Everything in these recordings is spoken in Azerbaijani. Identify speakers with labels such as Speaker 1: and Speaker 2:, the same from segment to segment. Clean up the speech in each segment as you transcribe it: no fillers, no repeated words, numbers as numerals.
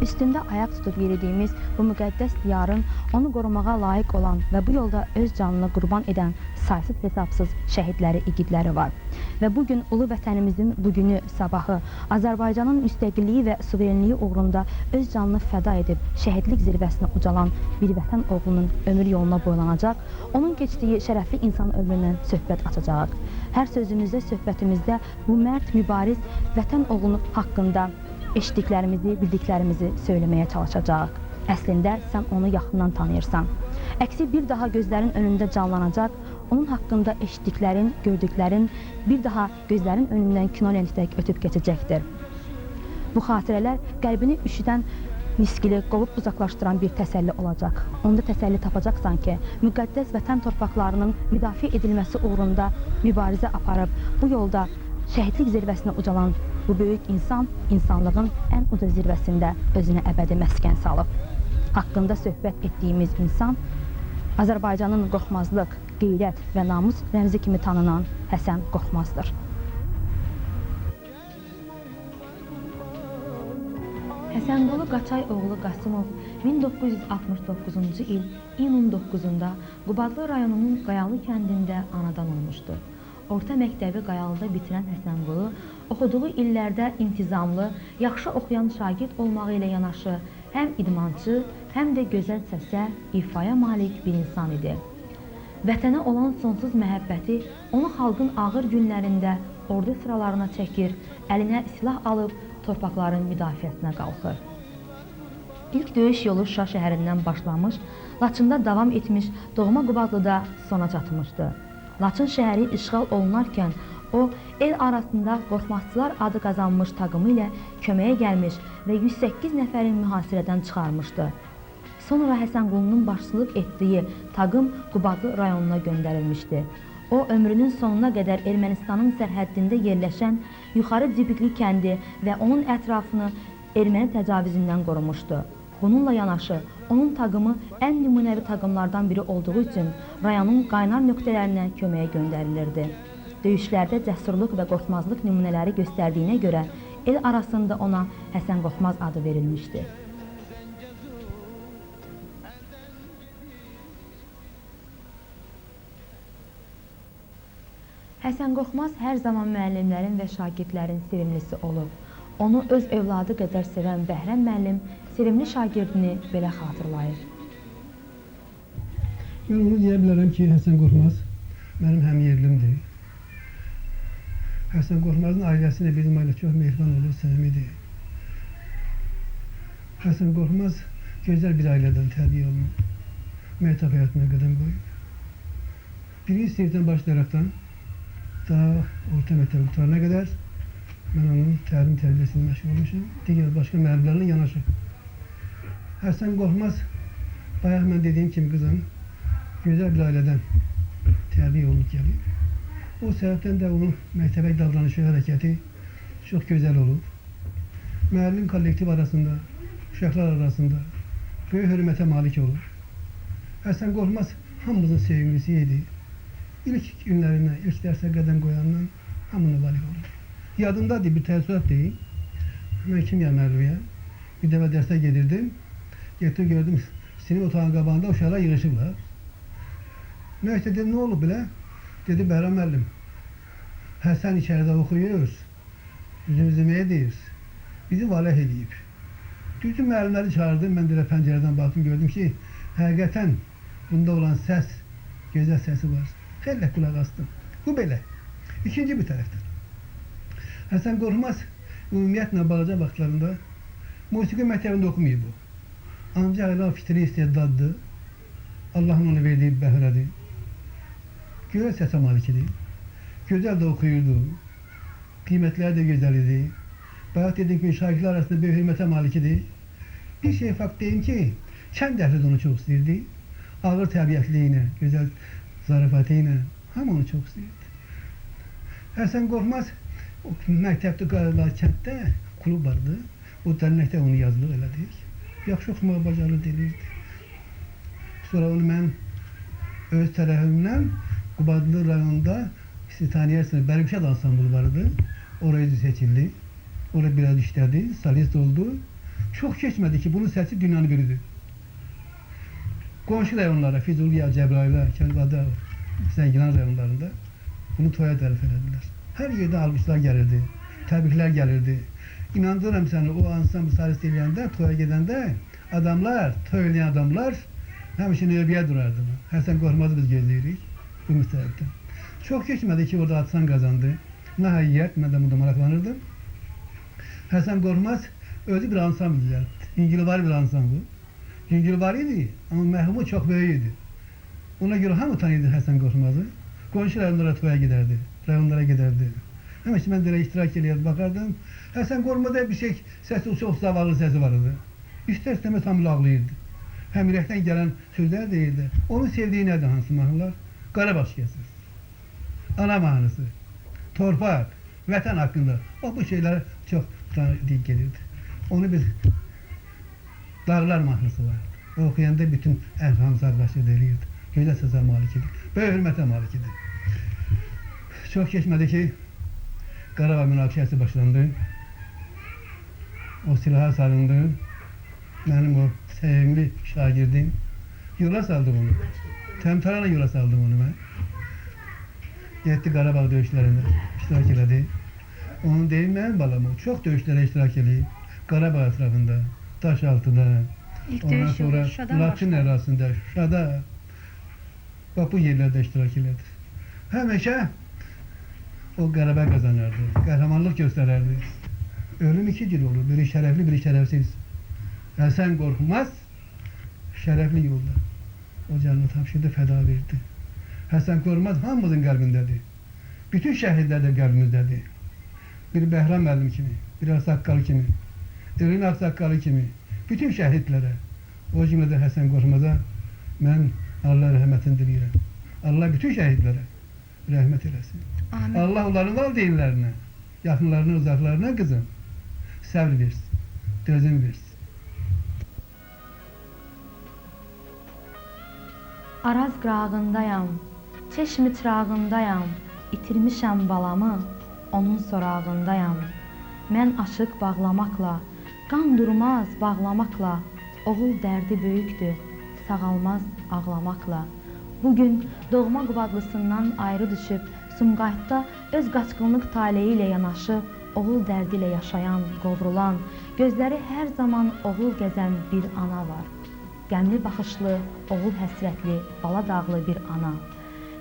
Speaker 1: Üstündə ayaq tutub yeridiyimiz bu müqəddəs diyarın onu qorumağa layiq olan və bu yolda öz canını qurban edən saysız hesabsız şəhidləri, igidləri var. Və bugün ulu vətənimizin bugünü, sabahı, Azərbaycanın müstəqilliyi və suverenliyi uğrunda öz canını fəda edib şəhidlik zirvəsinə ucalan bir vətən oğlunun ömür yoluna boylanacaq, onun keçdiyi şərəfli insan ömründən söhbət açacağıq. Hər sözümüzdə, söhbətimizdə bu mərd, mübariz vətən oğlunun haqqında eşitdiklərimizi, bildiklərimizi söyləməyə çalışacağıq. Əslində sən onu yaxından tanıyırsan. Əksi bir daha gözlərin önündə canlanacaq, onun haqqında eşitdiklərin, gördüklərin bir daha gözlərin önündən kino lentidək ötüb keçəcəkdir. Bu xatirələr qəlbini üşüdən niskili qovub uzaqlaşdıran bir təsəlli olacaq. Onda təsəlli tapacaqsan ki, müqəddəs vətən torpaqlarının müdafiə edilməsi uğrunda mübarizə aparıb, bu yolda şəhidlik zirvəsinə ucalan bu böyük insan insanlığın ən uca zirvəsində özünə əbədi məskən salıb. Haqqında söhbət etdiyimiz insan Azərbaycanın qorxmazlıq, qeyrət və namus rəmzi kimi tanınan Həsən Qorxmazdır. Həsənqulu Qaçay oğlu Qasımov 1969-cu il iyunun 9-da Qubadlı rayonunun Qayalı kəndində anadan olmuşdu. Orta məktəbi Qayalıda bitirən Həsənqulu oxuduğu illərdə intizamlı, yaxşı oxuyan şagird olmağı ilə yanaşı həm idmançı, həm də gözəl səsə, ifaya malik bir insan idi. Vətənə olan sonsuz məhəbbəti onu xalqın ağır günlərində ordu sıralarına çəkir, əlinə silah alıb torpaqların müdafiəsinə qalxır. İlk döyüş yolu Şuşa şəhərindən başlamış, Laçında davam etmiş, doğma Qubadlıda sona çatmışdı. Laçın şəhəri işğal olunarkən o, el arasında Qorxmazçılar adı qazanmış taqımı ilə köməyə gəlmiş və 108 nəfərin mühasirədən çıxarmışdı. Sonra Həsənqulunun başçılıq etdiyi taqım Qubadlı rayonuna göndərilmişdi. O, ömrünün sonuna qədər Ermənistanın sərhəddində yerləşən Yuxarı Cibikli kəndi və onun ətrafını erməni təcavüzündən qorumuşdu. Bununla yanaşı, onun taqımı ən nümunəvi taqımlardan biri olduğu üçün rayonun qaynar nöqtələrinə köməyə göndərilirdi. Döyüşlərdə cəsurluq və qorxmazlıq nümunələri göstərdiyinə görə el arasında ona Həsən Qorxmaz adı verilmişdi. Həsən Qorxmaz hər zaman müəllimlərin və şagirdlərin sevimlisi olub. Onu öz övladı qədər sevən Bəhrəm müəllim sevimli şagirdini belə xatırlayır.
Speaker 2: Mən onu deyə bilərəm ki, Həsən Qorxmaz mənim həm yerlimdir. Həsən Qorxmazın ailəsi ilə bizim ailə çox mehriban olur, səmimidir. Həsən Qorxmaz gözəl bir ailədən tərbiyə olunub, məktəb həyatına qədəm qoyub. Birinci sinifdən başlayaraqdan daha orta məktəb qurtarana qədər mən onun təlim tərbiyəsini məşğul olmuşam, digər başqa müəllimlərlə yanaşı. Həsən Qorxmaz, bayaq mən dediyim kimi qızım, gözəl bir ailədən tərbiyə olunub gəlib. O səbəbdən də onun məktəbə davranışı, hərəkəti çox gözəl olub. Müəllim kollektiv arasında, uşaqlar arasında böyük hörmətə malik olub. Həsən Qorxmaz hamımızın sevimlisi idi. İlk günlərinə, ilk dərsə qədəm qoyandan hamını valik olub. Yadımdadır, bir təəssürat deyim. Mən kimya müəllimiyəm. Bir dəfə dərsə gedirdim. Getdim, gördüm, sinif otağının qabağında uşaqlar yığışıblar. Nəysə dedim, nə olub belə? Dedi, Bəhrəm müəllim, Həsən içəridə oxuyur, zümzüməyə deyir, bizi valeh eləyib. Düzü müəllimləri çağırdım, mən də pəncərədən baxdım, gördüm ki, həqiqətən bunda olan səs, gözəl səsi var. Xeyli qulaq astım. Bu belə. İkinci bir tərəfdən. Həsən Qorxmaz ümumiyyətlə balaca vaxtlarında musiqi məktəbində oxumayıb bu. Ancaq elə fitri istedaddır. Allahın ona verdiyi bəhrədir. Gözəl səsə malik idi. Gözəl də oxuyurdu. Qiymətləri də gözəl idi. Bayaq dediyim kimi şagirdlər arasında böyük hörmətə malik idi. Bir şey fakt deyim ki, kənd əhli də onu çox istəyirdi. Ağır təbiətli ilə, gözəl zarafatı ilə hamı onu çox istəyirdi. Həsən Qorxmaz o məktəbdə, kənddə klub vardı. O dərnəkdə onu yazılıq elədik. Yaxşı oxumağı bacarır deyilirdi. Sonra onu mən öz tərəfimdən Qubadlı rayonunda siz tanıyırsınız, Bərgüşad ansamblı vardı. Oraya seçildi. Orada biraz işlədi, solist oldu. Çox keçmədi ki, bunun səsi dünyanı bürüdü. Qonşu rayonlara, Füzuliya, Cəbrayıla, Kəndvada, Zəngilan rayonlarında bunu toya tərif elədilər. Hər yerdə alqışlar gəlirdi, təbriklər gəlirdi. İnandırıram səni, o ansambl solist eləyəndə, toya gedəndə adamlar, toy eləyən adamlar həmişə növbəyə durardı. Həsən Qorxmazı biz gözləyirik bu müstəviyyətdə. Çox keçmədi ki, orada ad-san qazandı. Nəhayət, mən də bunda maraqlanırdım. Həsən Qorxmaz özü bir ansambl düzəltdi. Yüngülvari bir ansambl. Yüngülvari idi, amma məhrumu çox böyük idi. Ona görə hamı tanıyırdı Həsən Qorxmazı. Qonşu rayonlara toya gedərdi, rayonlara gedərdi. Həmişə mən də elə iştirak eləyərdim, baxardım. Həsən Qorxmazda bir şey, səsi çox zavallı səsi var idi. İstər-istəməz hamı ağlayırdı. Həm ürəkdən gələn sözlər deyirdi. Onun sevdiyi nədir hansı mahnılar? Qarabaş kəsir. Ana mahnısı, torpaq, vətən haqqında. O bu şeylərə çox gelirdi. Onu bir Dağlar mahnısı vardı. O oxuyanda bütün əhvam sağlaşırdı, eləyirdi. Gözəl səsə malik idi. Böyük hürmətə malik idi. Çox keçmədi ki, Qarabağ münaqişəsi başlandı. O silaha sarındı. Mənim o sevimli şagirdim. Yola saldım onu. Təmtərana yola saldım onu mən. Getdi Qarabağ döyüşlərində iştirak elədi. Onun deyim mənim balam o. Çox döyüşlərə iştirak eləyib. Qarabağ ətrafında, Daşaltıda,
Speaker 3: İlk
Speaker 2: ondan
Speaker 3: döyüş
Speaker 2: sonra
Speaker 3: yolu Şuşadan
Speaker 2: Laçın
Speaker 3: başladı.
Speaker 2: ərazisində, Şuşada, bax bu yerlərdə iştirak elədi. Həmişə o qələbə qazanardı, qəhrəmanlıq göstərərdi. Ölüm iki cür olur, biri şərəfli, biri şərəfsiz. Həsən Qorxmaz şərəfli yolda o canını tapşırdı, fəda verdi. Həsən Qorxmaz hamımızın qəlbindədir. Bütün şəhidlər də qəlbimizdədir. Bir Bəhram müəllim kimi, bir Ağsaqqalı kimi, Elin Ağsaqqalı kimi, bütün şəhidlərə, o cümlədə Həsən Qorxmaza mən Allah rəhmətini diləyirəm. Allah bütün şəhidlərə rəhmət eləsin.
Speaker 3: Amin.
Speaker 2: Allah onların valideynlərinə, yaxınlarına, uzaqlarına qızım səbr versin, dözüm versin.
Speaker 1: Araz qırağındayam, çeşmi çırağındayam, itirmişəm balamı, onun sorağındayam. Mən aşıq bağlamaqla, qan durmaz bağlamaqla, oğul dərdi böyükdür, sağalmaz ağlamaqla. Bugün doğma Qubadlısından ayrı düşüb, Sumqayıtda öz qaçqınlıq taleyi ilə yanaşı, oğul dərdi ilə yaşayan, qovrulan, gözləri hər zaman oğul gəzən bir ana var. Qəmli baxışlı, oğul həsrətli, bala dağlı bir ana.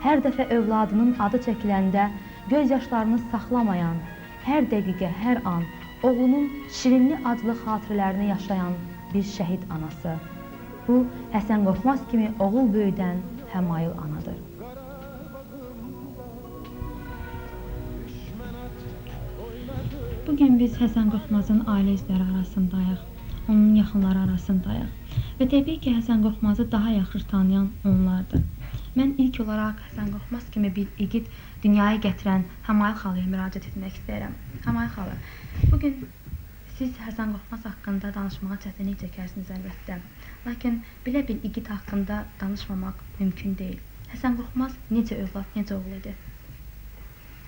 Speaker 1: Hər dəfə övladının adı çəkiləndə göz yaşlarını saxlamayan, hər dəqiqə, hər an oğlunun şirinli acılı xatirələrini yaşayan bir şəhid anası. Bu, Həsən Qorxmaz kimi oğul böyüdən həmayıl anadır. Bugün biz Həsən Qorxmazın ailə üzvləri arasındayıq, onun yaxınları arasındayıq və təbii ki, Həsən Qorxmazı daha yaxşı tanıyan onlardır. Mən ilk olaraq Həsən Qorxmaz kimi bir igid dünyaya gətirən Həmayıl xalaya müraciət etmək istəyirəm. Həmayıl xala, bugün siz Həsən Qorxmaz haqqında danışmağa çətinlik çəkərsiniz əlbəttə. Lakin belə bir igid haqqında danışmamaq mümkün deyil. Həsən Qorxmaz necə övlad, necə oğul idi?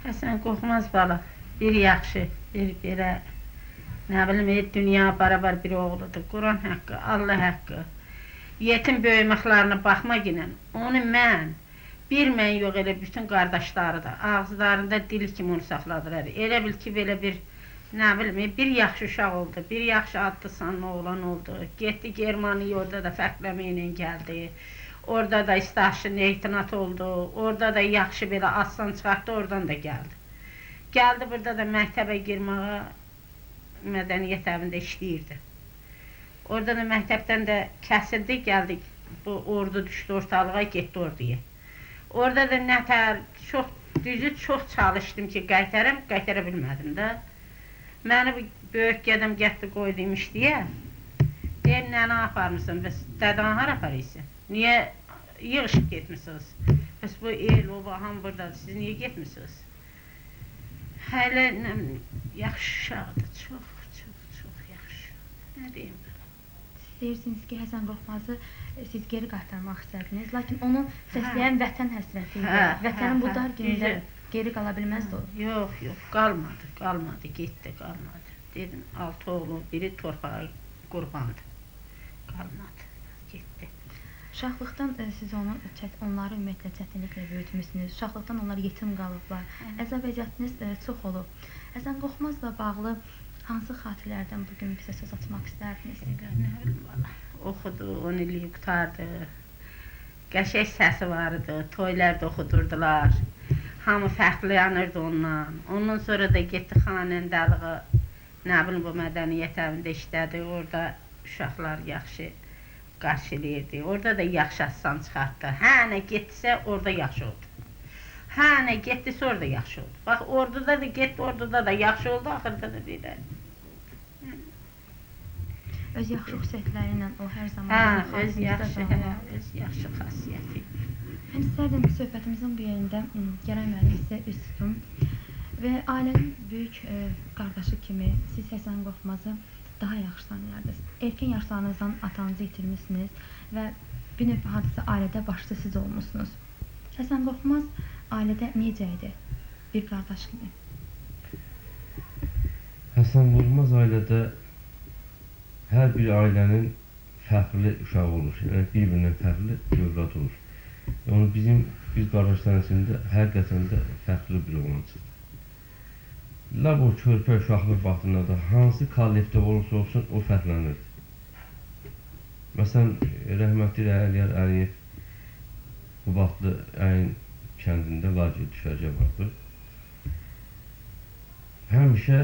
Speaker 4: Həsən Qorxmaz bala, bir yaxşı, bir belə, nə bilim, dünya barabar bir oğludur. Quran haqqı, Allah haqqı. Yetim böyüməklərinə baxma ilə, onu mən, bir mən yox elə bütün qardaşları da, ağızlarında dil kimi onu saxladılar. Elə bil ki, belə bir, nə bilim, bir yaxşı uşaq oldu, bir yaxşı adlı sanlı oğlan oldu. Getdi Germaniya, orada da fərqləmə ilə gəldi. Orada da istaşı leytenant oldu, orada da yaxşı belə aslan çıxartdı, oradan da gəldi. Gəldi burada da məktəbə girməyə, mədəniyyət evində işləyirdi. Orada da məktəbdən də kəsildi, gəldi, bu ordu düşdü ortalığa, getdi orduya. Orada da nətər, çox, düzü çox çalışdım ki, qaytarım, qaytara bilmədim də. Məni bu böyük qədəm getdi qoydu imiş deyə. Deyim, nənə aparmısın, bəs dədəni hara aparırsan? Niyə yığışıb getmişsiniz? Bəs bu el, oba, hamı buradadır, siz niyə getmişsiniz? Hələ yaxşı uşaqdır, çox, çox, çox yaxşı. Nə deyim belə?
Speaker 3: Siz deyirsiniz ki, Həsən Qorxmazı siz geri qaytarmaq istədiniz, lakin onu səsləyən vətən həsrəti idi.
Speaker 4: Hə,
Speaker 3: Vətənin bu
Speaker 4: hə,
Speaker 3: dar günündə
Speaker 4: düzü.
Speaker 3: geri qala bilməzdi o.
Speaker 4: Yox, yox, qalmadı, qalmadı, getdi, qalmadı. Dedim, 6 oğlum, biri torpağa qurbandı. Qalmadı, getdi.
Speaker 3: Uşaqlıqdan siz onu, onları ümumiyyətlə çətinliklə böyütmüsünüz. Uşaqlıqdan onlar yetim qalıblar. Əzab əziyyətiniz çox olub. Həsən Qorxmazla bağlı hansı xatirələrdən bugün bizə söz açmaq istərdiniz?
Speaker 4: Elə nə bilim valla. Oxudu, 10 illik qurtardı. Qəşəng səsi var idi, toylarda oxudurdular. Hamı fəxrlənirdi ondan. Ondan sonra da getdi xanəndəliğə, nə bilim bu mədəniyyət evində işlədi. Orada uşaqlar yaxşı qarşılayırdı. Orada da yaxşı aslan çıxartdı. Hə, nə getdisə orada yaxşı oldu. Hə, nə getdisə orada yaxşı oldu. Bax, orduda da getdi, orduda da yaxşı oldu, axırda da belə.
Speaker 3: Öz yaxşı xüsusiyyətləri ilə o hər zaman
Speaker 4: Hə, öz
Speaker 3: bizim
Speaker 4: yaxşı,
Speaker 3: xatirimizdə
Speaker 4: hə,
Speaker 3: qalır.
Speaker 4: öz yaxşı xasiyyəti.
Speaker 3: Mən istərdim söhbətimizin bu yerində Gəray müəllim sizə üz tutum və ailənin böyük qardaşı kimi siz Həsən Qorxmazı daha yaxşı tanıyardınız. Erkən yaşlarınızdan atanızı itirmisiniz və bir növ hardasa ailədə başçı siz olmusunuz. Həsən Qorxmaz ailədə necə idi? Bir qardaş kimi.
Speaker 5: Həsən Qorxmaz ailədə hər bir ailənin fərqli uşağı olur. Yəni bir-birindən fərqli övladı olur. Yəni biz qardaşların içində həqiqətən də fərqli bir oğlan çıxdı. Lap o körpə uşaqlıq vaxtında da hansı kollektiv olursa olsun o fərqlənirdi. Məsələn, rəhmətli Əliyar Əliyev Qubadlı Əyin kəndində lager düşərgə vardı. Həmişə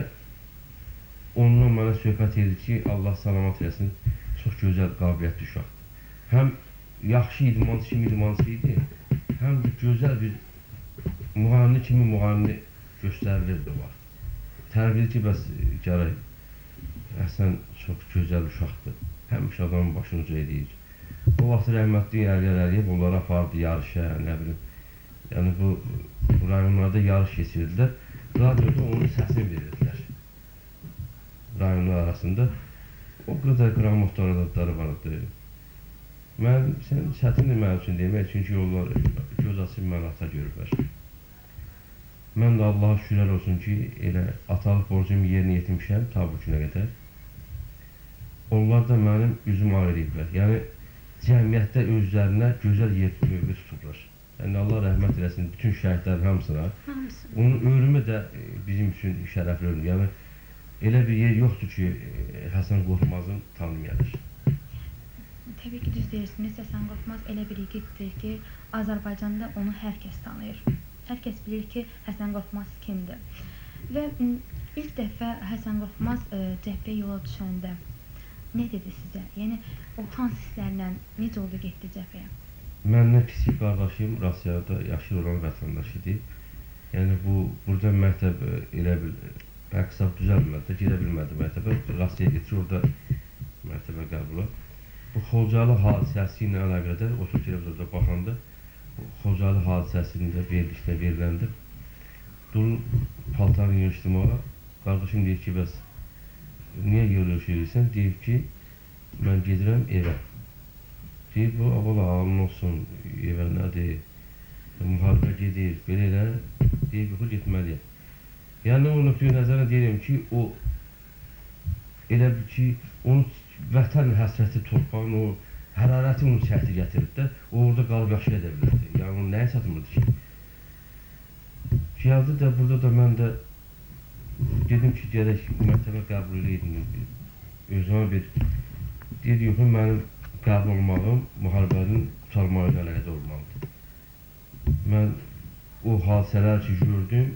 Speaker 5: ondan mənə söhbət edir ki, Allah salamat eləsin, çox gözəl qabiliyyətli uşaqdır. Həm yaxşı idmançı kimi idmançı idi, həm də gözəl bir müğənni kimi müğənni göstərilirdi o vaxt. Tərif edir ki, bəs gərək Həsən çox gözəl uşaqdır. Həmişə adamın başını uca eləyir. O vaxt rəhmətli Əliyar Əliyev onları apardı yarışa, nə bilim. Yəni bu rayonlarda yarış keçirirdilər. Radioda onun səsini verirdilər. Rayonlar arasında o qədər qramotları var idi. Mən, sən çətindir mənim üçün demək, çünki onlar göz açıb məni ata görüblər. Mən də Allaha şükürlər olsun ki, elə atalıq borcumu yerinə yetirmişəm ta bu günə qədər. Onlar da mənim üzümü ağ eləyiblər. Yəni, cəmiyyətdə özlərinə gözəl yer mövqe tutublar. Yəni, Allah rəhmət eləsin bütün şəhidlərin hamısına.
Speaker 4: Hamısına.
Speaker 5: Onun ölümü də bizim üçün şərəfli ölüm. Yəni, elə bir yer yoxdur ki, Həsən Qorxmazın tanımayalır.
Speaker 3: Təbii ki, düz deyirsiniz. Həsən Qorxmaz elə bir igiddir ki, Azərbaycanda onu hər kəs tanıyır. Hər kəs bilir ki, Həsən Qorxmaz kimdir. Və ilk dəfə Həsən Qorxmaz cəbhəyə yola düşəndə nə dedi sizə? Yəni, o utanc hisslərlə necə oldu getdi cəbhəyə?
Speaker 5: Məndən kiçik qardaşım Rusiyada yaşlı olan vətəndaş idi. Yəni, burada məktəb elə bil, həqsab düzəlmədi, gedə bilmədi məktəbə. Rusiyaya getdi, orada məktəbə qəbul oldu. Bu Xocalı hadisəsi ilə əlaqədar oturub televizorda baxanda Xocalı hadisəsində verilişdə veriləndə durur paltarını yığışdırmağa. Qardaşım deyir ki, bəs niyə yığış edirsən? Deyir ki, mən gedirəm evə. Deyir, bu bala ağlın olsun, evə nədir? Müharibə gedir, belə elə. Deyir, yox, getməliyəm. Yəni, o nöqteyi nəzərlə deyirəm ki, o elə bil ki, onun vətən həsrəti, torpağın o hərarəti onu çəkdi gətirdi də, o orada qalıb yaşaya da bilərdi. Yəni, onun nəyə çatmırdı ki? Gəldi də, burada da mən də dedim ki, gərək məktəbə qəbul eləydim. Özümə bir, deyir, yox, mənim qəbul olmağım müharibənin qurtarmağı ilə əlaqədar olmalıdır. Mən o hadisələr ki, gördüm,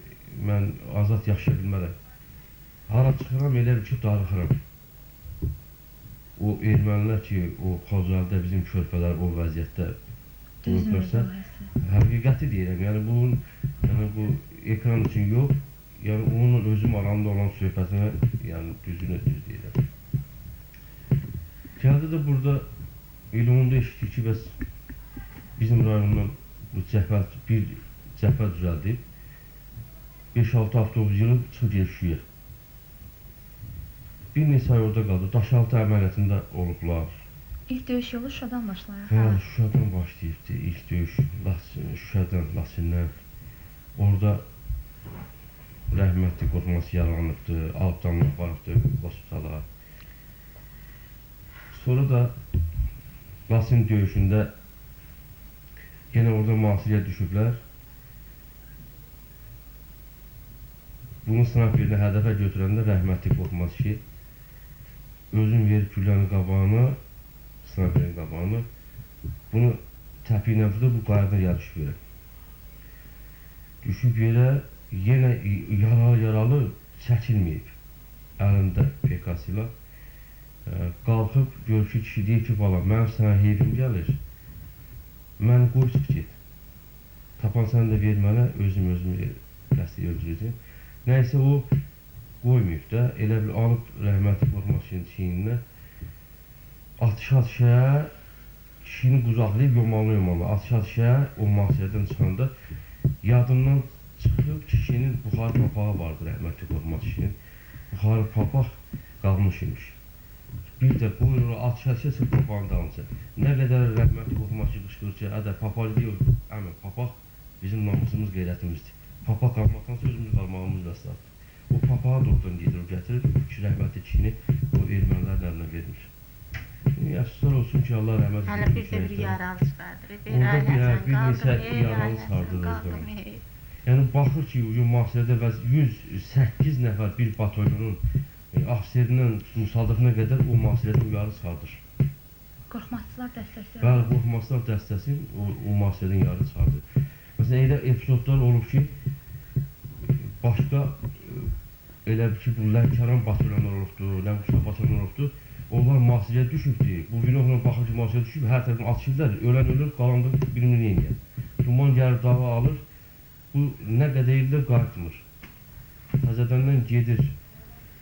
Speaker 5: mən azad yaşaya bilmərəm. Hara çıxıram, elə bil ki, darıxıram. O ermənilər ki, o Xocalıda bizim körpələr o vəziyyətdə
Speaker 3: Dözmürdü
Speaker 5: görsə,
Speaker 3: o həsrət.
Speaker 5: Həqiqəti deyirəm, yəni bunun, yəni bu ekran üçün yox, yəni onunla özüm aramda olan söhbətinə, yəni düzünə düz deyirəm. Gəldi də burada elə onda eşitdik ki, bəs bizim rayondan bu cəbhə, bir cəbhə düzəldib, 5-6 avtobus yığıb çıxıb gedir Şuşaya. Bir neçə ay orada qaldı, Daşaltı əməliyyatında olublar.
Speaker 3: İlk döyüş yolu Şuşadan başlayır.
Speaker 5: Hə, Şuşadan başlayıbdı ilk döyüş, Şuşadan, Laçından. Orada rəhmətli Qorxmaz yaralanıbdı, Alpdanla aparıbdı hospitala. Sonra da Qasım döyüşündə yenə orada mühasirəyə düşüblər. Bunu snayperlə hədəfə götürəndə rəhmətli Qorxmaz ki, özün verib gülləni qabağına, snayperin qabağına, bunu təpi ilə vurdu, bu qayıqdan gəl düşüb yerə. Düşüb yerə, yenə yaralı çəkilməyib əlində PKS ilə. Qalxıb, görür ki, kişi deyir ki, bala, mənim sənə heyfim gəlir, məni qoy çıx get. Tapançanı da ver mənə, özümü qəsdi öldürəcəm. Nəysə o qoymayıb da, elə bil alıb rəhmətli Qorxmaz kişinin çiyninə, atışa-atışa kişini qucaqlayıb yomalı-yomalı, atışa-atışa o mühasirədən çıxanda yadından çıxıb kişinin buxarı papağı vardı rəhmətli Qorxmaz kişinin. Buxarı papaq qalmış imiş. Bir də qoyur ora atışa-atışa çıxıb papağın dalınca. Nə qədər rəhmətli Qorxmaz kişi qışqırır ki, ədə papaq deyir, əmi papaq bizim namusumuz, qeyrətimizdir. Papaq qalmaqdansa özümüz qalmağımız vəssalamdır. O papağı da oradan gedir, o gətirir, ki, rəhmətli kişini o ermənilərin əlinə vermir. Əfsuslar olsun ki, Allah rəhmət etsin.
Speaker 4: Hələ bir də bir yaralı çıxardır.
Speaker 5: Orada bir neçə yaralı çıxardır oradan. Yəni, baxır ki, mühasirədə 108 nəfər bir batalyonun ofiserindən musadıqına qədər o mühasirədən yarı çıxardır.
Speaker 3: Qorxmazçılar dəstəsi.
Speaker 5: Bəli, qorxmazçılar dəstəsi o mühasirədən yarı çıxardır. Məsələn, elə epizodlar olub ki, başqa elə ki, bu Lənkəran batalyonlar olubdur, Lənkəran batalyonlar olubdur, onlar mühasirəyə düşübdür. Bu vinovla baxır ki, mühasirəyə düşüb, hər tərəfdən atışırlar, ölən ölür, qalan da bilmir neynəyər. Duman gəlir, dağı alır, bu nə qədər illər qayıtmır. Təzədəndən gedir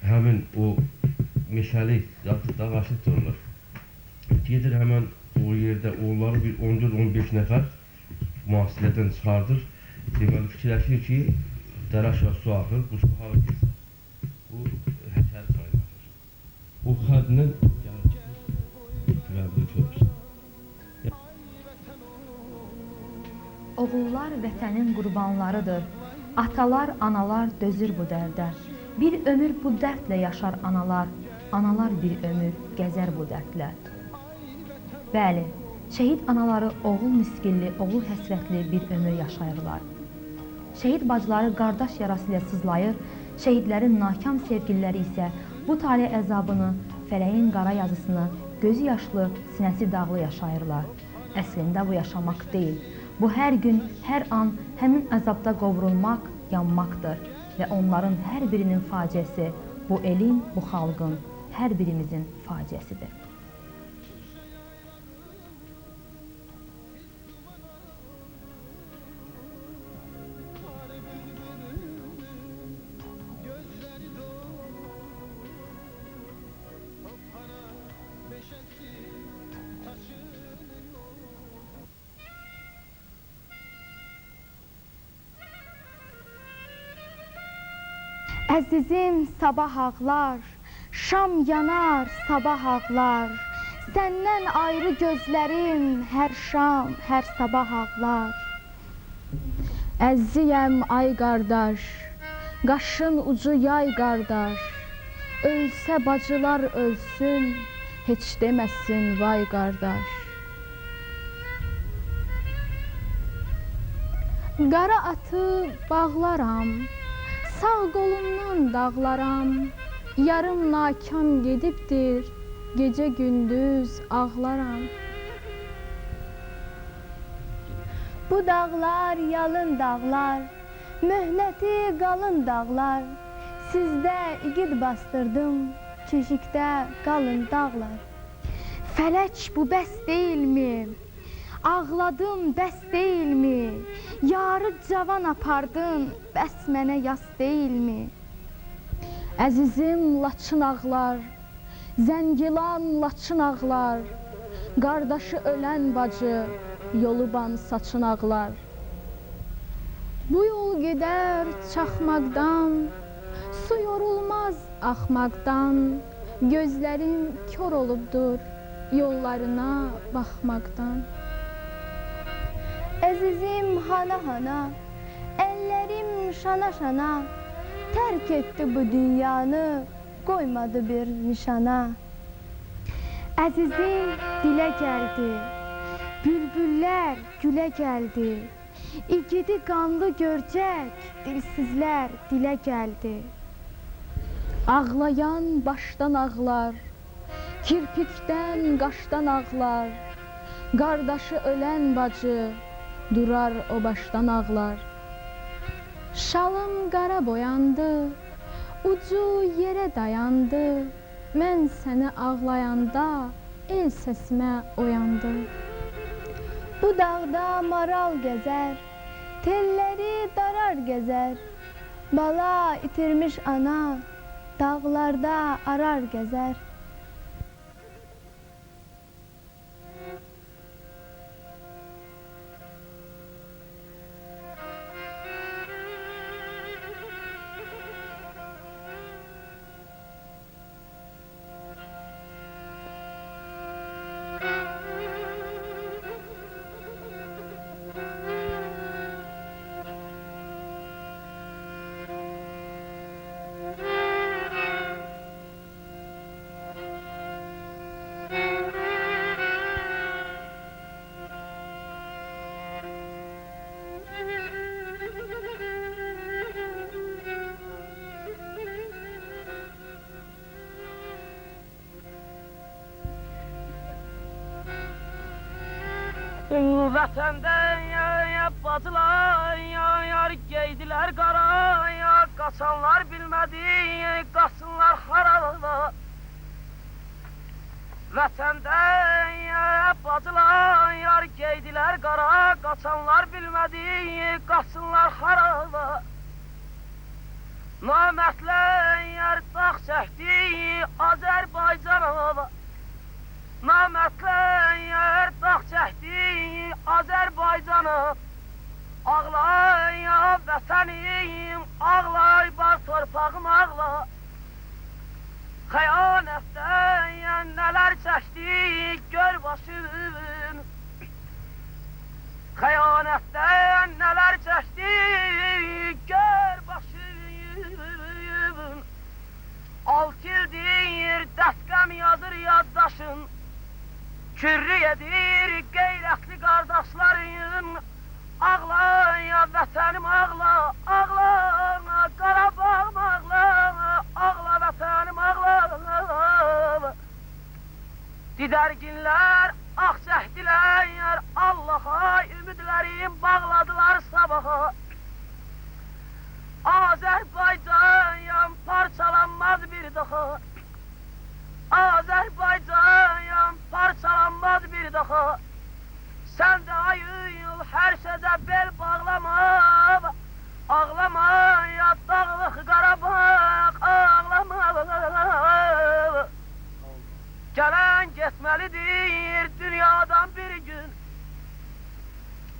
Speaker 5: həmin o meşəlik, dağ aşıqdır onlar. Gedir həmən o yerdə onları bir 14-15 nəfər mühasirədən çıxardır. Deməli, fikirləşir ki, dərə aşağı su axır, bu su hara getsə, bu Həkəri çayına axır. O xədlə gəlir çıxır Gürəbli körpüsü.
Speaker 1: Oğullar vətənin qurbanlarıdır. Atalar, analar dözür bu dərdə. Bir ömür bu dərdlə yaşar analar, analar bir ömür gəzər bu dərdlə. Bəli, şəhid anaları oğul miskilli, oğul həsrətli bir ömür yaşayırlar. Şəhid bacıları qardaş yarası ilə sızlayır, şəhidlərin nakam sevgililəri isə bu talih əzabını, fələyin qara yazısını gözü yaşlı, sinəsi dağlı yaşayırlar. Əslində bu yaşamaq deyil. Bu hər gün, hər an həmin əzabda qovrulmaq, yanmaqdır və onların hər birinin faciəsi bu elin, bu xalqın, hər birimizin faciəsidir.
Speaker 6: Əzizim sabah ağlar, şam yanar sabah ağlar. Səndən ayrı gözlərim hər şam, hər sabah ağlar. Əzizəm ay qardaş, qaşın ucu yay qardaş. Ölsə bacılar ölsün, heç deməsin vay qardaş. Qara atı bağlaram, sağ qolumdan dağlaram, yarım nakam gedibdir, gecə gündüz ağlaram.
Speaker 7: Bu dağlar yalın dağlar, möhnəti qalın dağlar, sizdə igid bastırdım, keşikdə qalın dağlar.
Speaker 6: Fələk bu bəs deyilmi? Ağladım bəs deyilmi? Yarı cavan apardın, bəs mənə yas deyilmi? Əzizim Laçın ağlar, Zəngilan Laçın ağlar, qardaşı ölən bacı, yoluban saçın ağlar. Bu yol gedər çaxmaqdan, su yorulmaz axmaqdan, gözlərim kor olubdur yollarına baxmaqdan.
Speaker 7: Əzizim hana-hana, əllərim şana-şana, tərk etdi bu dünyanı, qoymadı bir nişana. Əzizim dilə gəldi, bülbüllər gülə gəldi. İgidi qanlı görcək, dilsizlər dilə gəldi.
Speaker 6: Ağlayan başdan ağlar, kirpikdən qaşdan ağlar. Qardaşı ölən bacı durar o başdan ağlar. Şalım qara boyandı, ucu yerə dayandı. Mən sənə ağlayanda el səsimə oyandı.
Speaker 7: Bu dağda maral gəzər, telləri darar gəzər. Bala itirmiş ana, dağlarda arar gəzər.
Speaker 8: Vətəndə ya bacılar yar geydilər qara ya, qaçanlar bilmədi qaçsınlar harada. Vətəndə ya bacılar yar geydilər qara, qaçanlar bilmədi qaçsınlar harada. Namərdlər yar dağ çəkdi Azərbaycana. Namərdlər dağ çəkdi Azərbaycana. Ağlay ya vətənim, ağlay bar torpağım ağla. Xəyanətdən nələr çəkdi gör başım. Xəyanətdən nələr çəkdi gör başım. 6 ildir dəstqəm yazır yaddaşın. Kürrü edir qeyrətli qardaşların. Ağla ya vətənim ağla, ağla Qarabağım ağla, ağla vətənim ağla. Didərginlər ah çəkdilər, Allaha ümidlərim bağladılar sabaha. Azərbaycan parçalanmaz bir daha. Azərbaycan parçalanmaz bir daha. Sən də ayıl hər sözə bel bağlama. Ağlama ya dağlıq Qarabağ, ağlama. Gələn getməlidir dünyadan bir gün.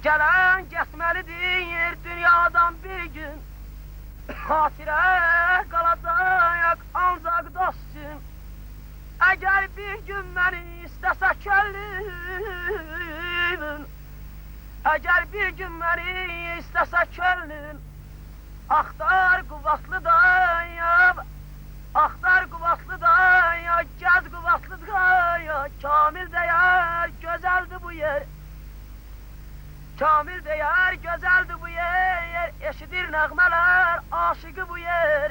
Speaker 8: Gələn getməlidir dünyadan bir gün. Xatirə qalacaq ancaq dost üçün. Əgər bir gün məni istəsə könlüm, əgər bir gün məni istəsə könlüm, axtar Qubadlı dayam, axtar Qubadlı daya, gəz Qubadlı daya, Kamil deyər, gözəldir bu yer. Kamil deyər, gözəldir bu yer, eşidir nəğmələr, aşıqı bu yer.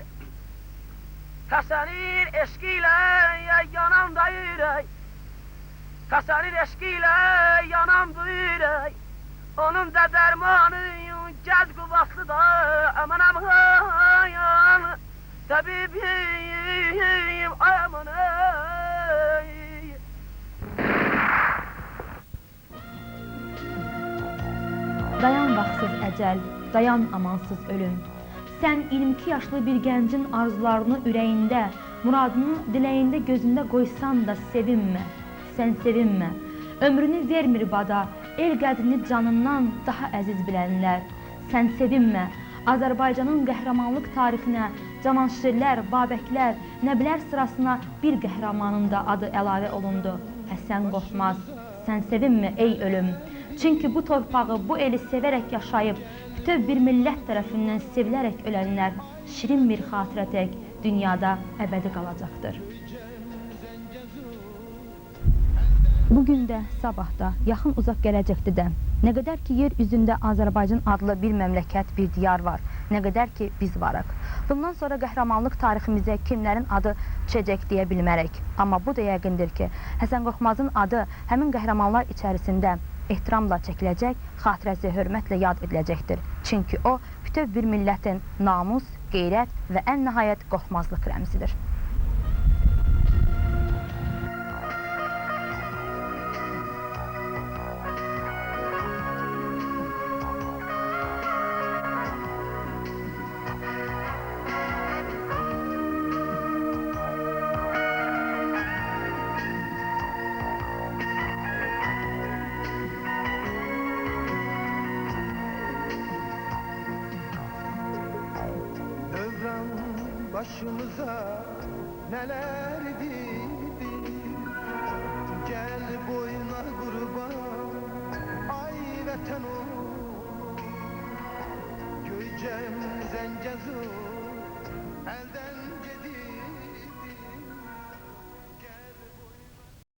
Speaker 8: Həsənin eşqi ilə yanan da ürək, Həsənin eşqi ilə yanan bu ürək, onun da dərmanı gəz Qubadlı da, aman aman, təbibim, aman ey.
Speaker 1: Dayan vaxtsız əcəl, dayan amansız ölüm. Sən 22 yaşlı bir gəncin arzularını ürəyində, muradını diləyində gözündə qoysan da sevinmə, sən sevinmə. Ömrünü vermir bada, el qədrini canından daha əziz bilənlər. Sən sevinmə, Azərbaycanın qəhrəmanlıq tarixinə Cavanşirlər, Babəklər, Nəbilər sırasına bir qəhrəmanın da adı əlavə olundu. Həsən Qorxmaz, sən sevinmə ey ölüm. Çünki bu torpağı, bu eli sevərək yaşayıb, bütöv bir millət tərəfindən sevilərək ölənlər şirin bir xatirə tək dünyada əbədi qalacaqdır. Bugün də, sabah da, yaxın uzaq gələcəkdə də nə qədər ki yer üzündə Azərbaycan adlı bir məmləkət, bir diyar var, nə qədər ki biz varıq. Bundan sonra qəhrəmanlıq tariximizə kimlərin adı düşəcək deyə bilmərək. Amma bu da yəqindir ki, Həsən Qorxmazın adı həmin qəhrəmanlar içərisində ehtiramla çəkiləcək, xatirəsi hörmətlə yad ediləcəkdir. Çünki o, bütöv bir millətin namus, qeyrət və ən nəhayət qorxmazlıq rəmzidir.
Speaker 9: Başımıza neler dirdi, gel boyuna kurban, ay vətən oğlu, Göycəm Zəngəzur.